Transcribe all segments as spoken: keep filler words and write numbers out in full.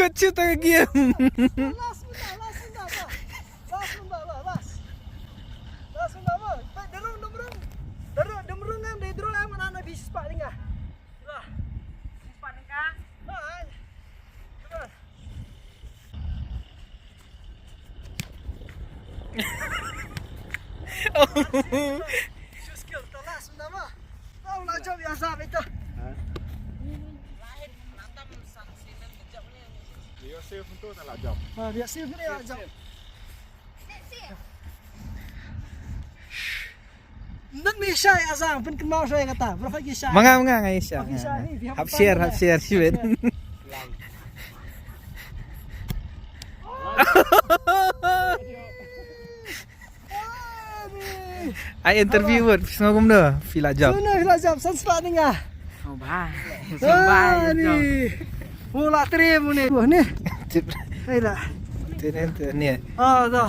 Kut shu tang game. Last minute, last minute, last. Last minute, last. Last minute, last. Dei, dei rung, dei rung. Dei rung, dei rung, dei rung, ang mana na bis pa linga. Lah. Bis pa linga. Hai. Come on. Shu skill, to last minute, mah. Tau la jop ïa Azah ito. Ïa safe tu na la jop. Ha, ïa safe ni la jop. Nan mi shai Azah, pynkynmaw shai kata. Baroh ki shai. Ma nga, ma nga, nga ïa shai. Hap share, hap share, shibit. Ai interview bud, phi sngew kumno? Phi la jop. Kumno phi la jop, san spah ninga. Sngew bha. Sngew bha. Ah, ni. Mu la trei mu ni. Mu ni. Hai la. Tenen tenen. Ah, da.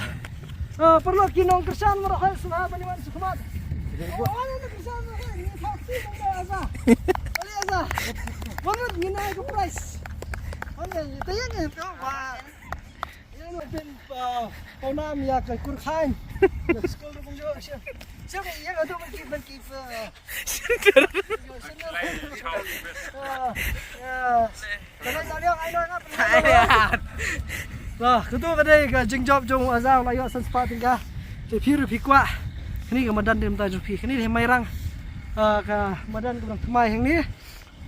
Ah, paralok ki nongkyrshan markhai sngewbha ban wan sha khmat. Oh, nongkyrshan markhai ni thok si nang Azah. Bali Azah. Bali ngin ai ka prize. Bali, tayang ni. Wah. Ïa, no, pyn, uh, pawnam ïa ka kur khain. Skul ruh kumjuh, shem. Shem, ïa, ka tu ban ki, ban ki, uh, shem, shem. Uh, ïa. Ka nang ïa, ai, no, ngap. Bah, ka tu ka dei ka jingjop jong u Azah, la ïoh san spah tyngka. Te phi ruh phi kwah. Kane ka madan dei mynta jong phi. Kane dei Mairang. Uh, ka madan ka dang thymmai hangne.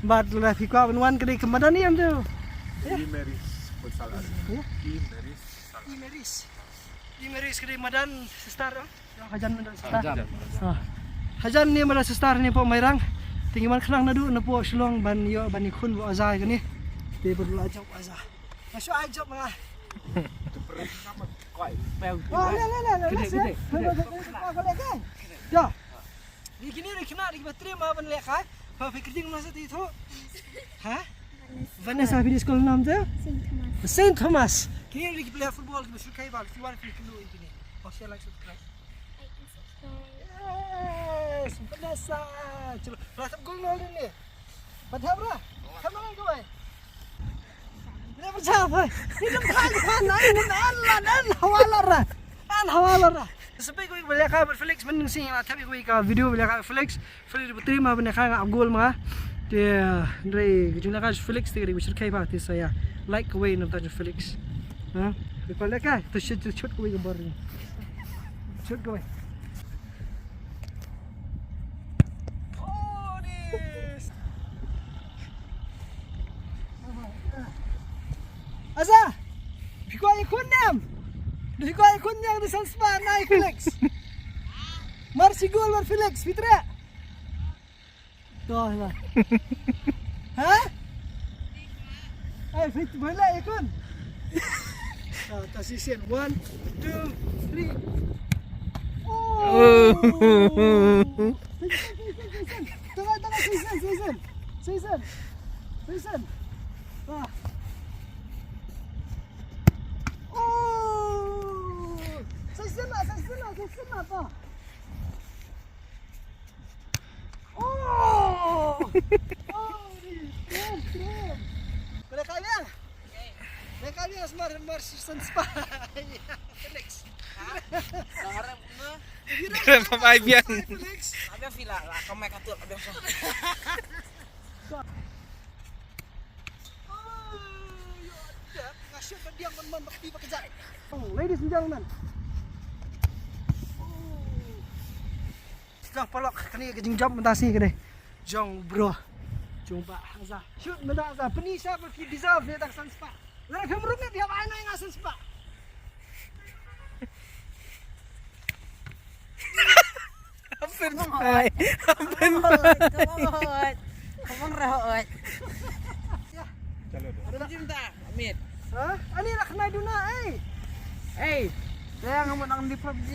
Bad lada phi kwah ban wan ka dei ka madan ïa tu. Ïa. Imeris Futsal Academy. Ïa. Imeris Futsal Academy. Imeris. Imeris ka dei madan sister, oh. Hajan madan sister. Hajan. Ah. Hajan ni madan sister ni hapoh Mairang. Te ngi wan khnang naduh napoh Shillong ban ïoh ban ïakhun bad u Azah kane. Te bad la jop u Azah. Nga shu ai jop ma nga. Oh, le, le, le, le, le, le, le, le, le, le. Ïa. Ngi kine ri khynnah ri kiba trei ma ban lehkai. Pha phi kyrteng kumno sa ti thu? Ha? Vanessa. Vanessa, phi dei skul nam te? Saint Thomas. Saint Thomas. Kine ri ki player football kiba shu kai bal, phi wan phi kynduh ïa kine. Oh, share, like, subscribe. Like and subscribe. Yes, Vanessa. Chalo, pha thap gol nol din ne. Ban thap ra. Thap nol kawei. Never tell her. Ni kam thang kan, ai, ni an la, an hawala ra. An hawala ra. Sa peit kawei ka ba lehkai bad Felix, mynta sien la thep ïa kawei ka video ba lehkai Felix. Felix ba trei ma ba lehkai nga ap gol ma. Te, hynrei ka jinglehkai Felix te ka dei ba shyrkhei bha te sa ïa like kawei na bynta jong Felix. Ha? Ba lehkai, te shoot, shoot kawei ka bor. Shoot kawei. Azah, phi kwah ïakhun ne em? Phi kwah ïakhun ne em, da san spah na ïa Felix? Mar shi gol mar Felix, phi treh? To, ha. Ha? Ai, fit, boleh ikut. Ah, ta shisien. One, two, three. Oh. Tengok, tengok, shisien. Shisien, shisien. Shisien. Ah. Oh. Shisien lah, shisien lah, shisien lah, pa. Oh! Oh, ni, keren, keren. Boleh kawin? Boleh kawin, Asmar, Asmar, Susan Spa. Felix. Ha? Dah harap guna? Keren, Papa Ibian. Felix. Ada villa lah, kau main katut, ada. Ladies and gentlemen. Sdang paralok, kane ka jingjop mynta shi ka dei jong bro. Jong ba Azah. Shoot mynta Azah. Pyni sha ba ki deserve ne ta ka san spah. Lada phim rung ne phi hap ai noh ïa nga san spah. Happen. Happen. Come on, come on. Come on, Rahoot. Chalo. Ada jumpa, Amit. Ha? Ani lah kena duna, eh. Eh, saya ngamuk nang di PUBG.